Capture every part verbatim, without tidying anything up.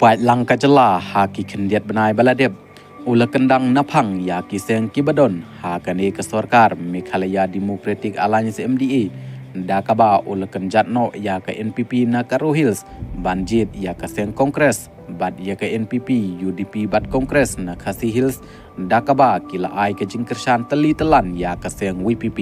Paidlang ka jylla ha ki khyndiat bnai ba la dep u la kyndang naphang ïa ki seng kiba don ha kane ka sorkar Meghalaya Democratic Alliance M D A, da kaba u la kynjat noh ïa ka N P P na Garo Hills ban jied ïa ka seng Congress bad ïa ka N P P, U D P bad Congress na Khasi Hills, da kaba ki la ai ka jingkyrshan tylli tyllan ïa ka seng V P P.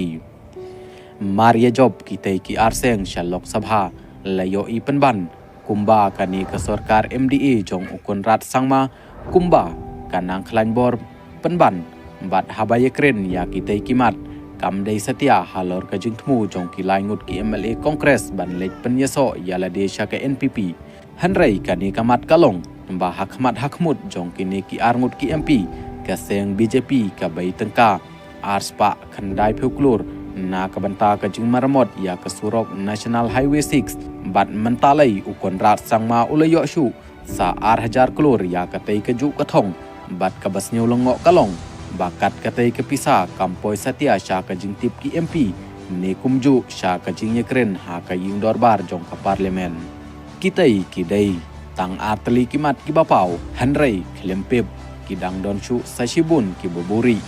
Mar ïa jop kitei ki ar seng sha Lok Sabha, la ïohi pynban kumba kane ka sorkar M D A jong u Conrad Sangma kumba ka nang khlaiñ bor pynban. Bad haba ïakren ïa kitei ki mat, kam dei satia halor ka jingthmu jong ki lai ngut ki M L A Congress ban leit pynïasoh ïa lade sha ka N P P. Hynrei kane ka mat ka long ba ha khmat ha khmut jong kine ki ar ngut ki M P, ka seng B J P ka bei tyngka ar spah khyndai phew klur na ka bynta ka jingmaramot ïa ka surok National Highway six, bad mynta lei u Conrad Sangma u la ïoh shuh sa ar hajar klur ïa katei ka juh ka thong. Bad kaba sniew lyngngoh ka long ba kat katei ka pisa kam poi satia sha ka jingtip ki M P, ne kumjuh sha ka jingïakren ha ka ïing dorbar jong ka Parliament. Kitei ki dei tang ar tylli ki mat kiba paw, hynrei khlem pep ki dang don shuh sa shibun kiba buhrieh.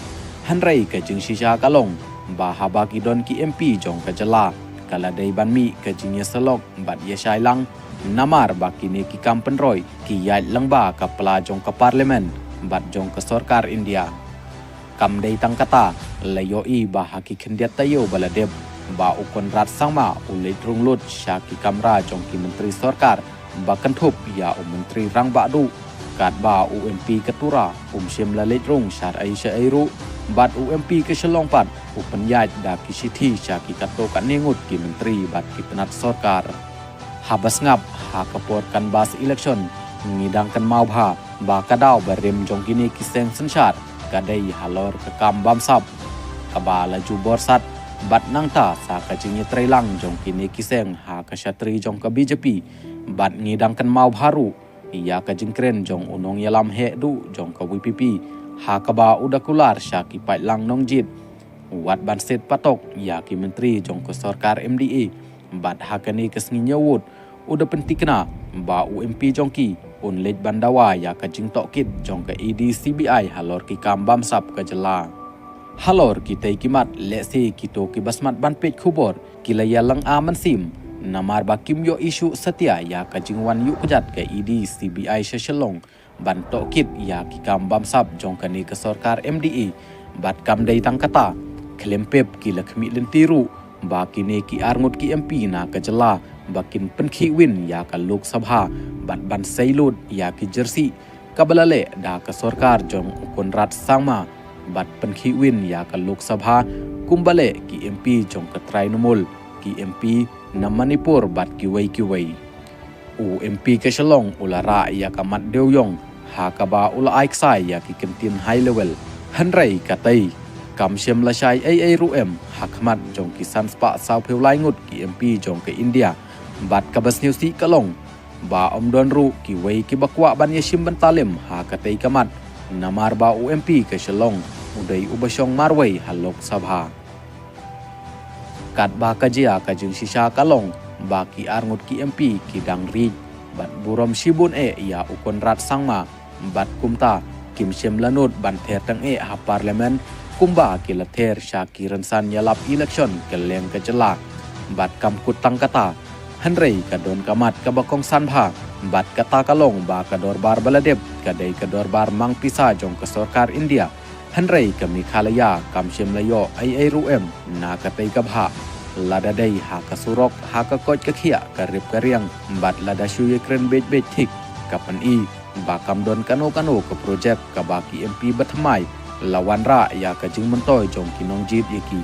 Hynrei ka jingshisha ka long ba haba ki don ki M P jong ka jylla, ka la dei ban mih ka jingïasyllok bad ïashai lang, namar ba kine ki kam pynroi ki ïaid lyngba ka pla jong ka Parliament bad jong ka sorkar India. Kam dei tang kata, la ïohi ba ha ki khyndiat taïew ba la dep, ba u Conrad Sangma u leit rung lut sha ki kamra jong ki myntri sorkar ba kynthup ïa u Myntri Rangbah Duh, katba u M P ka Tura um shym la leit rung shaei shaei ruh, bad u M P ka Shillong pat u pynïaid da ki shithi sha ki katto katne ngut ki myntri bad ki tnat sorkar. Haba sngap ha ka por canvass election, ngi dang kynmaw bha ba ka daw ba rim jong kine ki seng synshar ka dei halor ka kam bamsap kaba la ju borsat, bad nangta sa ka jingïatreilang jong kine ki seng ha ka shatri jong ka B J P. Bad ngi dang kynmaw bha ruh ïa ka jingkren jong u nongïalam heh duh jong ka V P P, ha kaba u da kular sha ki paidlang nongjied wat ban set patok ïa ki myntri jong ka sorkar M D A. Bad ha kane ka sngi Ñiewut u da pyntikna ba u M P jong ki un leit ban dawa ïa ka jingtohkit jong ka E D C B I halor ki kam bamsap ka jylla. Halor kitei ki mat, lehse kito kiba smat ban peit khubor ki la ïalang a mynsiem, namar ba kim ïohi shuh satia ïa ka jingwan ïuh kjat ka E D C B I sha Shillong ban tohkit ïa ki kam bamsap jong kane ka sorkar M D A. Bad kam dei tang kata, khlem pep ki la khmih lynti ruh ba kine ki ar ngut ki M P na ka jylla ba kin pynkhih win ïa ka Lok Sabha bad ban sei lut ïa ki jersey kaba la leh da ka sorkar jong u Conrad Sangma, bad pynkhih win ïa ka Lok Sabha kumba leh ki M P jong ka Trinamool, ki M P na Manipur bad kiwei kiwei. U M P ka Shillong u la rah ïa ka mat dewïong ha kaba u la ai ksai ïa ki kyntien high level. Hynrei katei kam shym la shai ei ei ruh em ha khmat jong ki san spah saw phew lai ngut ki M P jong ka India. Bad kaba sniew sih ka long ba ym don ruh kiwei kiba kwah ban ïashim bynta lem ha katei ka mat, namar ba u M P ka Shillong u dei uba shong marwei ha Lok Sabha. Katba ka jia, ka jingshisha ka long ba ki ar ngut ki M P ki dang rit bad burom shibun eh ïa u Conrad Sangma, bad kumta kim shym la nud ban ther tang eh ha Parliament kumba ki la ther sha ki rynsan ïalap election kylleng ka jylla. Bad kam kut tang kata, hynrei ka don ka mat kaba kongsan bha, bad kata ka long ba ka dorbar ba la dep ka dei ka dorbar mang pisa jong ka sorkar India. Hynrei ka Meghalaya kam shym la ïoh ei ei ruh em na katei ka bhah, lada dei ha ka surok, ha ka koit ka khiah, ka rep ka riang, bad lada shu ïakren beit beit thik, ka pyni ba kam don kano kano ka projek kaba ki M P ba thymmai la wanrah ïa ka jingmyntoi jong ki nongjied ïa ki.